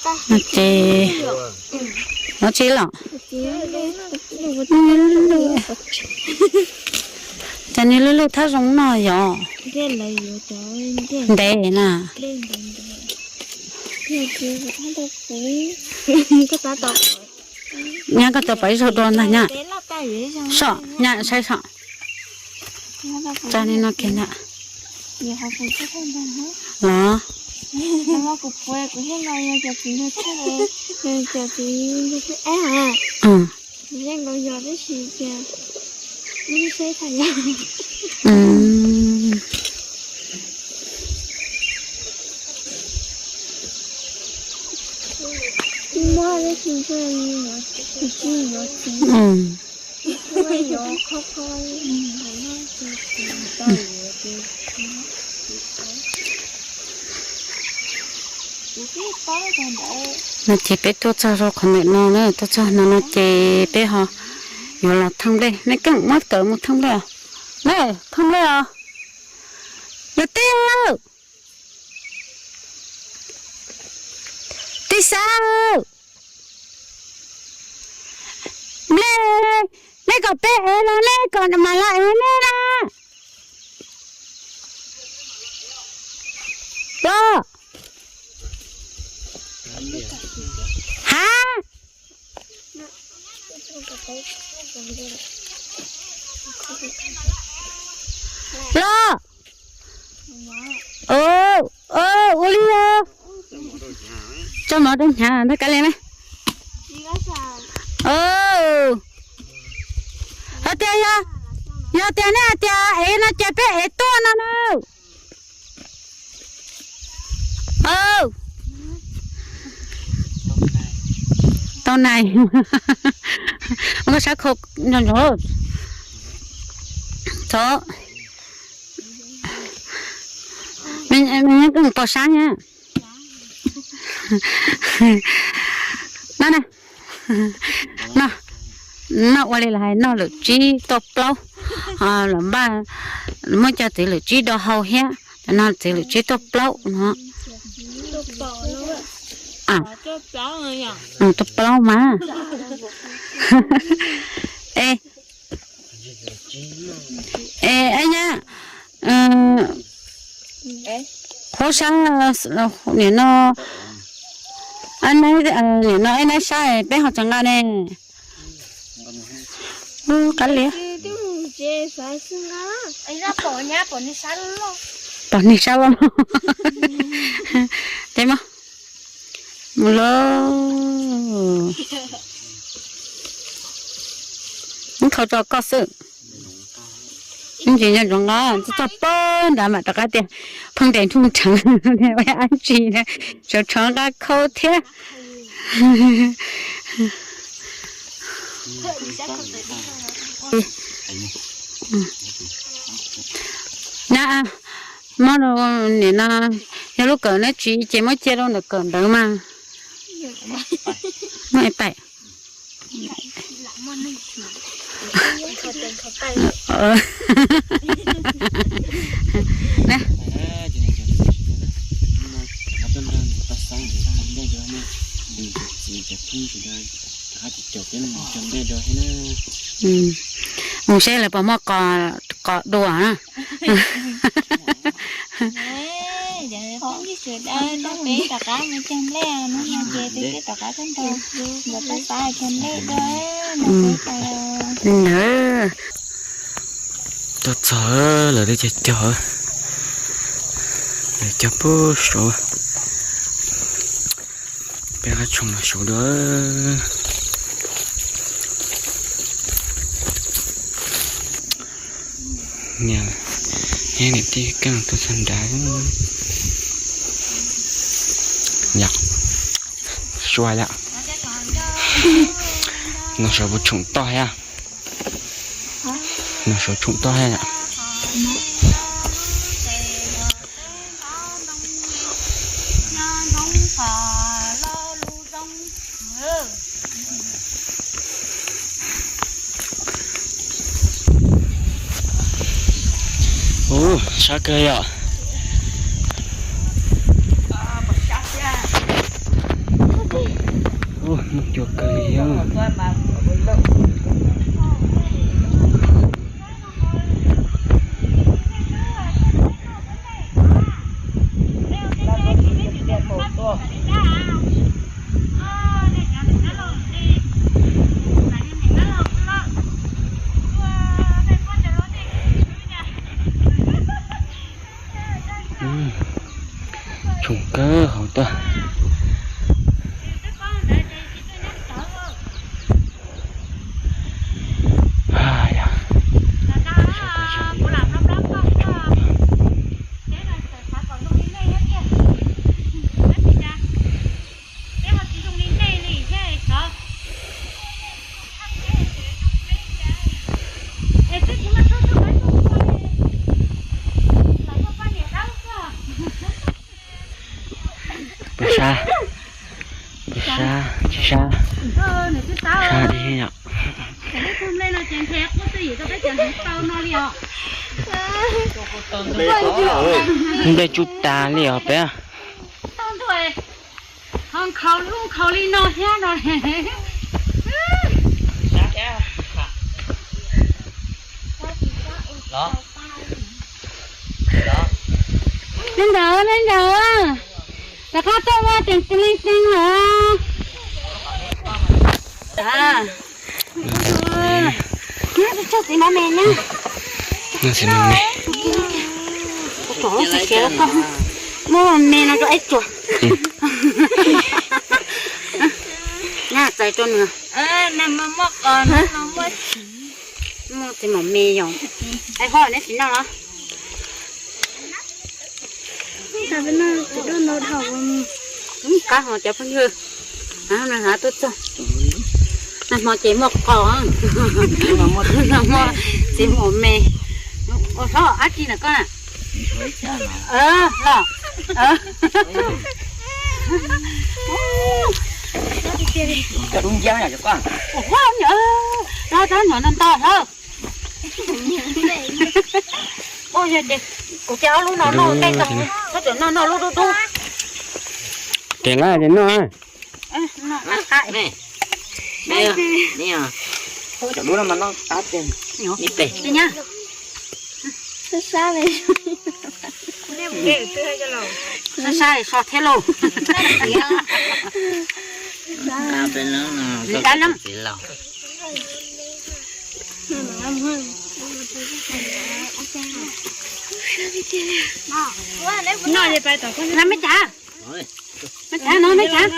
Ces, no tsis los? Cas nws lwj lwj thab zoo no yog? Ntev na. Nyab koj tau pais ib zaug dua ntag nyab. Soj nyab saib soj. Tsa li no kiag ntag. Los. No ces peb tuaj txog rau qhov ntawm no na, tuaj txog no no ces peb ho yuav los thauj nplej. Neb keej muab kawm mus thauj nplej os. Na, thauj nplej os. Yog tij, tij Xab, nplej, neb kom peb ev los neb kom mam los ev neb na. Los. Hab. Los. Ua li os. Tso mov rau hnyav ntag kav liam na. Hais tias yog, yog tias nej hais tias ev no ces peb ev tuaj no na. Tau nais. Ua koj sab khau nco ntsoov. Thov. Me nyab koj mus pos sab na. No na. No, no ua li lawv hais noj lwm tsib tuaj plaub, lawv npaj muab cov txiv lwm tsib do hau thiab, cov no txiv lwm tsib tuaj plaub no. Tuaj plaub mas. Es, es nyab, qhuab sab, nim no, nim no ib nab sab peb ho tseem nqa ne. Qab liam. Pom niag sab loj. Ces mas, mus lauj. Muab thau tso koj xwb. Ntsis nco ntsoov nqa, txog pab nrad mam rov qab tias pheej ntes nrhub rheev, ab tsi, tshov tshov nqa khau thiab. Na, muab rau nim no, yog lub kawm neb tsis ces muab cia rau ntawm kawm ntawd mas. Muab ib paim. Mus seb lawv puas muaj qos dua na. Tuaj txog lawv twb cog cog, lawv cog puag saud, peb qab tshoov los saud dua. Niam, niam tij keej tuaj txog nrad. Yom, sua yom. No sawv puas tshoom toj thiab? No sawv tshoom toj thiab yom. Ub, sab kawg yom. Muaj cua kawg li os. Tshoo kawg hauv tuaj. Pes sab, pes sab, tsis sab, sab dib yom. Nplej tsum tas li os peb. Ho nkhaus lub nkhaus li no thiab no. Los, los. Neb nrawm, neb nrawm. Rov qab tuaj ua teem tus leej teem lawm. Tsis txhob txiv mov me na. Tsom lub txiv siav rau koj. Muab me no rau ib tsuag. Nyab txais rau nws. Muaj txiv mov me yom. Ai ho neb tsis noj los? Qab hos cov phooj ywg, nag hmo ces muaj qos, nag hmo txiv mov me. Ua hlob dab tsi na koj na? Los, los, nyom no nto hlob. Kuv ces ob lub no noj tej tog, koj tseem noj noj lub dub dub. Ces lawv ces noj. Cov dub no mas noj qab tiag. Sab sab li, sab sab li so thiab lauj. Dab lab. Noj li pais tom koj. Noj me cav, me cav no me cav.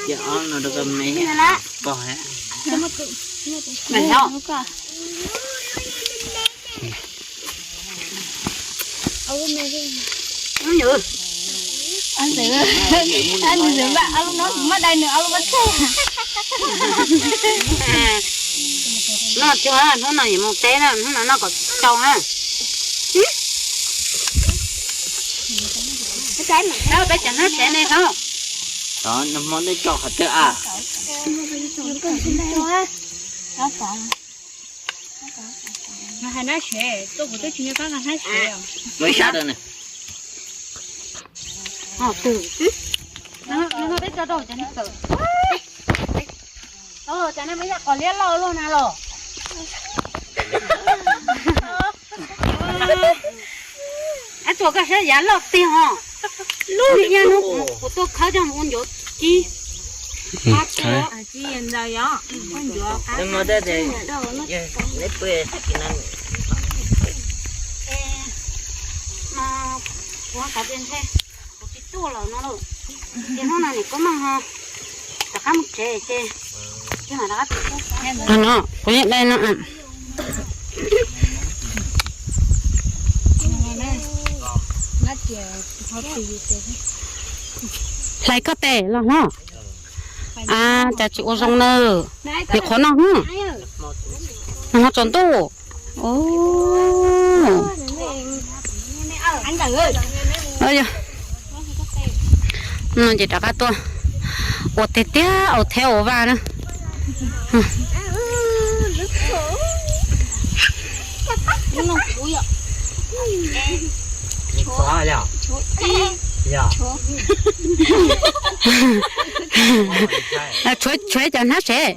Ces ob no rau koj me pog. Nws npaj ob lub no, kuv muab dai nws ob lub pob txha. Noj tsuag, hnub no yuav mus teb na, hnub no noj kom tsau na. Peb cov hnab tsev ne hlob. Hmo nej tso qhov twg a? Hais nab sev, tuaj kuv twb tsis nco qab nqa hnab sev. Muaj ib sab rau na. Twb tso rau cov neeg tawm. Cov neeg me yam qos liab loj luaj na los. Ab tsuas koj saib yav loj tiag ho. Lub hnub kuv tuaj khawb coj mus ua ncuav kib. Kuv tsis tuaj lawm no lauj. Ces hnub no nim kub meej ho rov qab mus tsev ces, no kuv yeej dai no. Hlais koj tes los hlob. A, cas tsis ua zoo na. Nim qhuav no, nag hmo tsaus ntuj. No ces rov qab tuaj ua tiag tiag, ua thiab ua vaj na. Tshuav, tshuav cov hnab sev.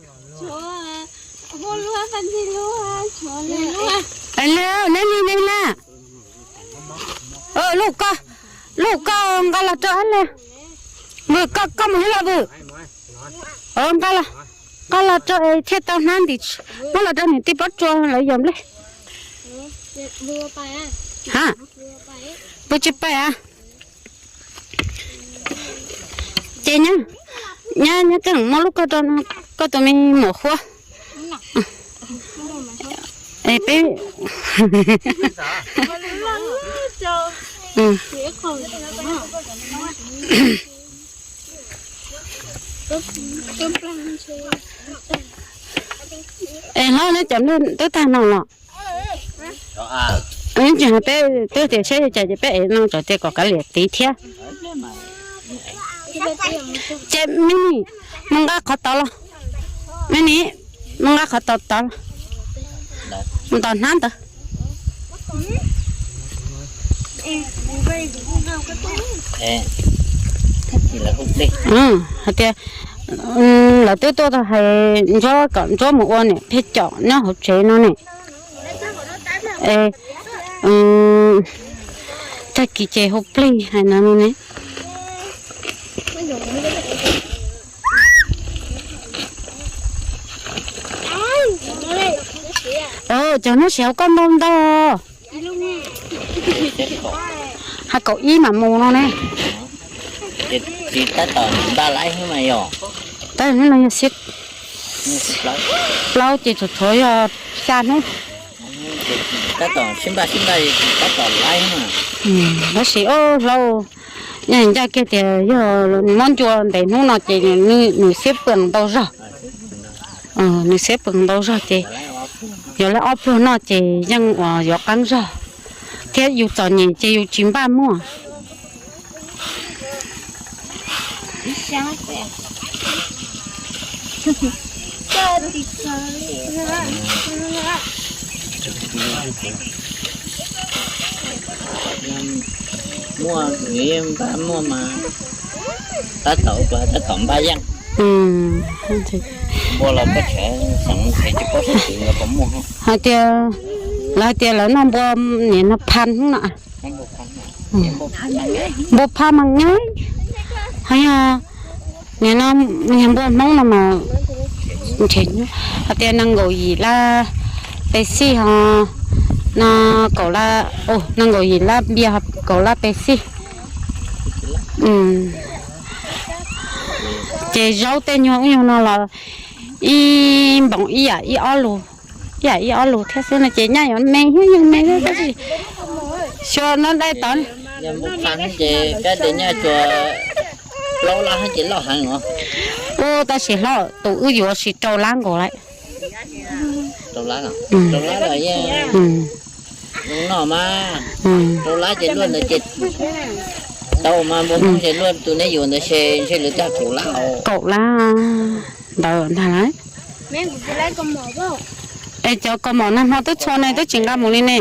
Neb li ne na. Lub koj, lub koj nqa los rau hab le. Vwm, koj, koj mus hab los Vwm. Nqa los, nqa los rau es thiaj tau hnab ntim, muab los rau niam tij Pob Tsuas lawv yos nplej. Ha, pw tsis pais a. Ces nyob, nyob, nyob koj muab lub koj rau koj tus me muam Huab. Es peb, es hlob, neb cov nplej twb tag no los? Tsis hais peb twb tias saib li cas ces peb ev no tso tias kom kav liam tiv thiab. Ces me nis, mus nqa qhov tod los. Me nis, mus nqa qhov tod tod los. Mus tom hnab ntawd. Hais tias lawv twb tuaj tau hais Ntsuab kom Ntsuab mus ua niam phej com nyob hauv tsev no ne. Tag kis ces hu plig hais no ne. Cov hnab sev hauv koj ntau ntau. Hais kaum ib mam mus no ne. Tab tom npaj laib xwb mas yog. Tab hnub no yog xiab plaub ces tsuas tshuav yog xya hnub. Tab tom sib npaj sib npaj tab tom laib mas. Tab sis o hlau, nyob ncaj kiag tias yog muab ncua ntev hnub no ces nws xiab pw ntau zog. Nws xiab pw ntau zog ces yog lawv ob pluag noj ces yeej uas yuav qeeb zog, thiab yus txom nyem ces yus tsis npaj muag. Muaj, npaj muaj mas tab tom ua, tab tom npaj yeej. Npua los koj tseem xeev tsis paub sab twg los puas muaj. Hais tias, lawv hais tias lawv noj npua niam no pha hnub no. Npua pha mas nyab, ho yog nim no yog npua Hmoob no mas ntshe hais tias nees nkaum yim lab pes xij ho, no kaum lab, nees nkaum yim lab npias ho kaum lab pes xij. Ces zaub tej nyuag ub nyuag no los ib npoos ib yam ib ob lus, ib yam ib ob lus thiab xwb no ces nyaj yuav me thiab yog me thiab tab sis xyov no dai tod. Yog npua pha ces kab tias nyaj tsuas plaub lab ces loj heev os. Ub, tab sis hlob, tus wb yuav sis rau lab nkaus lawm. Rau lab, rau lab los yeej zoo noj mas. Rau lab ces luaj ntawd ces tau mas npua Hmoob ces luaj tus neb yuav ntawd ces ntshe lawv cog kaum lab. Kaum lab ntawd ntag lauj. Es cov kaus mom nag hmo twb txhua ne twb tsis nqa mus li ne.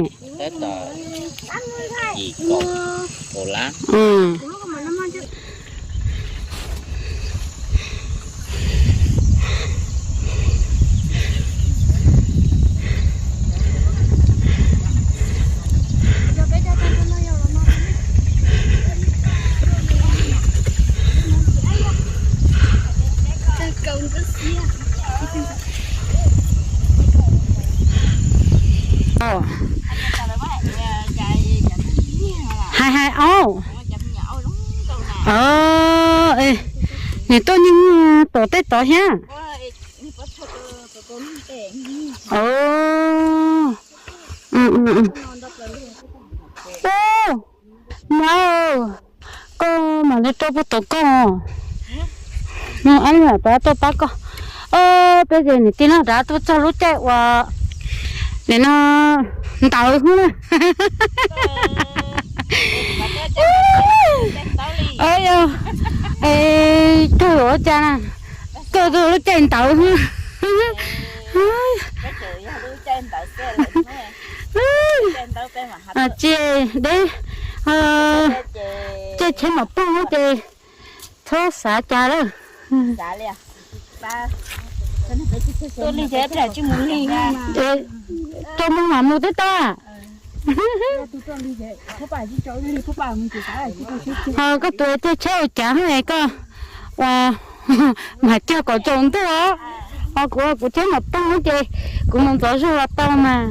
Hais hais auj. Nws tuaj nyiag tom tej tod thiab. Ub, nyob, koj mam li rau puag tom koj. Ab, rov tuaj pab koj. Peb ces niam tij no rov tuaj txog lub caij uas nim no ntawd xwb na. Yog, kawg ua cas na, kawg txog lub caij ntawd xwb. Tsis deb, Ces tsheb mam poog ces txhob xav cas lawm. Rau mus mam mus twb tau. Ho koj tus tej tsheb ua cas koj ua mam cog kom tsaus ntuj os. Ho kuv kuv tsheb mam poog ces kuv mus ntxov zog los tau mas.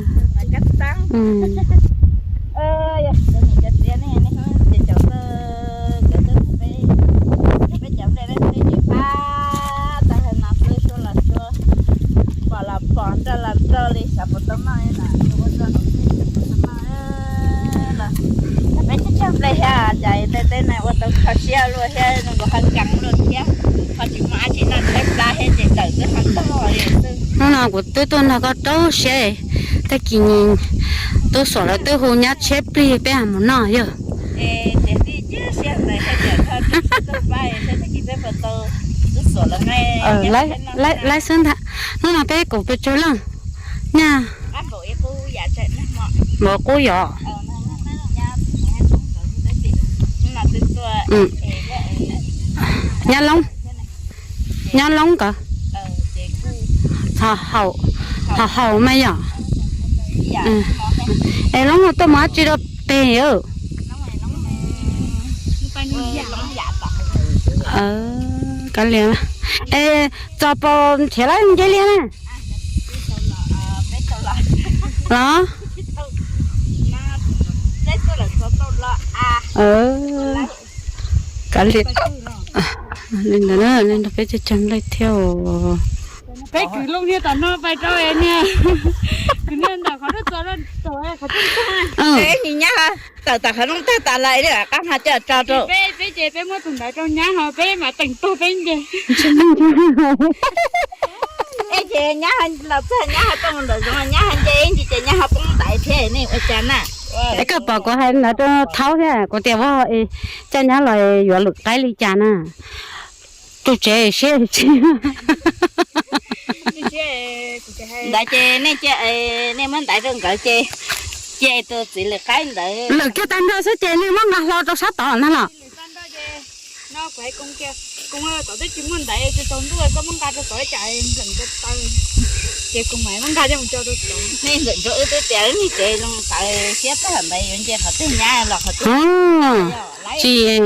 Peb cog nplej thiab cas tej teb na ua tau kho siab luaj thiab zoo nkaus ha nkees luaj thiab, ho tsis muaj dab tsi noj tsis laib plab thiab ces tawm twb ho ntog li xwb. Hnub no kuv twb tuaj nrog koj rau siab, tag kis tub Xuam lawv twb hu nyab tshiab plig peb mus noj yog. Laib xwb ntag. Hnub no peb kaum pes tsawg leej? Nyab npaum qub yom. Nyab Loob, Nyab Loob nkawd. Ho haus, ho haus mas yom. Es Loob tuaj mus dab tsi rau peg? Kav liam, es txog pom nrhiav lawm nce liaj na. Los, kav liam, li ntawd na, li ntawd peb cog cog nplej thiab. Peb kwv Loob thiab tom no pais rau niag, kwv niag ntawm qhov rooj txos rau tom qhov rooj tag. Tawm tom qhov rooj tag tas lawm qab hmo coj tso rau peb, peb ces peb muab tus ntawd rau nyab ho peb mam teem tuag peb nce. Es ces nyab los txog nyab ho tuaj mus nram zoov nyab ho nce ib ntsis ces nyab ho poob ntaiv thiab nej ua cas na? Es koj pom kuv hais ntawd rau thaub thiab kuv tias vog coj nyab los yuav lwm qaib li cas na. Tus tsev siab tsis ntawd ces nej, nej muab ntaiv rau nkawd ces cia tus txiv lwm qaib ntawd lwm kiag tag nrho xwb ces nej muab nqa hlo rau sab tod ntag los. Nej ntxawm nrog wb twb tias lub niag tsev zoo tawv siab tag ntawd yuav nce qhov twg nyab los qhov twg. Tsis,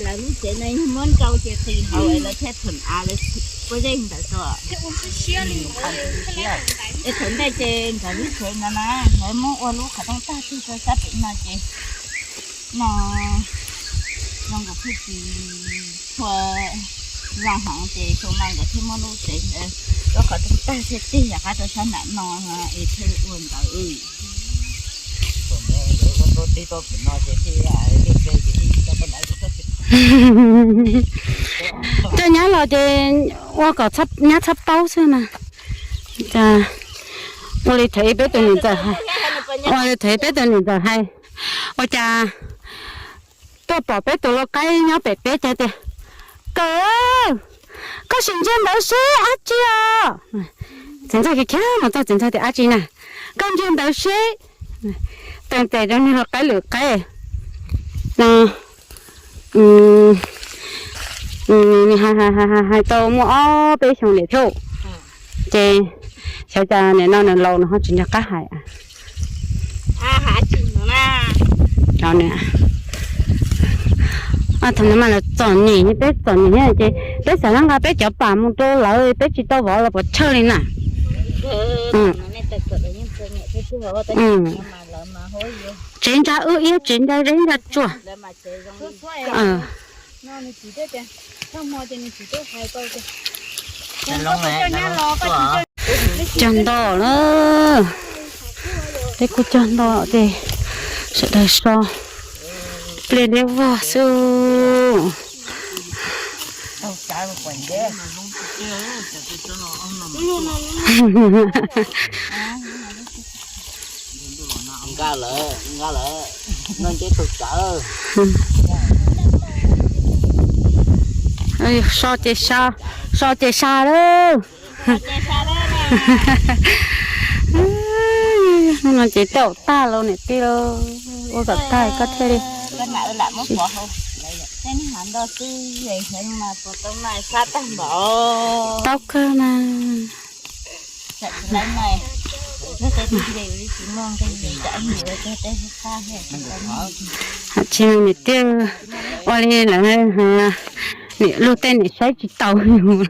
lawv lub tsev no muab nrau ces qis hauv lawv thiaj thwm av lawv puab zeej ntawd tuaj. Es thaum ntej ces nkawd lub tsev no na, nkawd muab ua lub qhov rooj tag tig rau sab pem no ces no zoo nkaus thiaj tsis tshua zoo heev ces xyoo no nkawd thiaj muab lub tsev ntawd lub qhov rooj tag thiaj tig rov qab rau sab nram no es thiaj ua ntawd. Coj nyab los ces ua kom nyab txhob paub xwb mas. Ua li thaum peb tus niam ntxawm hais, ua li thaum peb tus niam ntxawm hais, ua cas tuaj pom peb tus lau qaib nyob pem peb ces tias, Kawm, koj sim ntsia ntawd seb dab tsi os. Txiv ntxawg khiav khiav mus txog txiv ntxawg tias, Dab tsi na? Koj ntsia ntawd seb. Teem tes rau niag lau qaib lwm qaib no. Nws hais tau muaj ob peb xyoos lawm thiab, ces xyov cas nim no nws laus nws ho tsis nco qab hais. Thaum no mas lawv txom nyem, peb txom nyem thiab ces peb xav nqa peb cov pam mus rau lawv, peb tsis tau vov los puas chawj li na. Tsev ntsa wb ib tsev ntsa zeb ntsa tsuag. Cog nto na, peb kuj cog nto ces sawv daws so pliag liab vog xwb. Nqa lawm, nqa lawm, no nce tus tsawv. So ces sa, so ces sa lawm. Hnub no ces coj tag los niam tij, ua kom tag koj thiaj li. Tau kawg mas. Tsis niam tij, ua li lawv, niam luag tej niam saib tsis taus yus.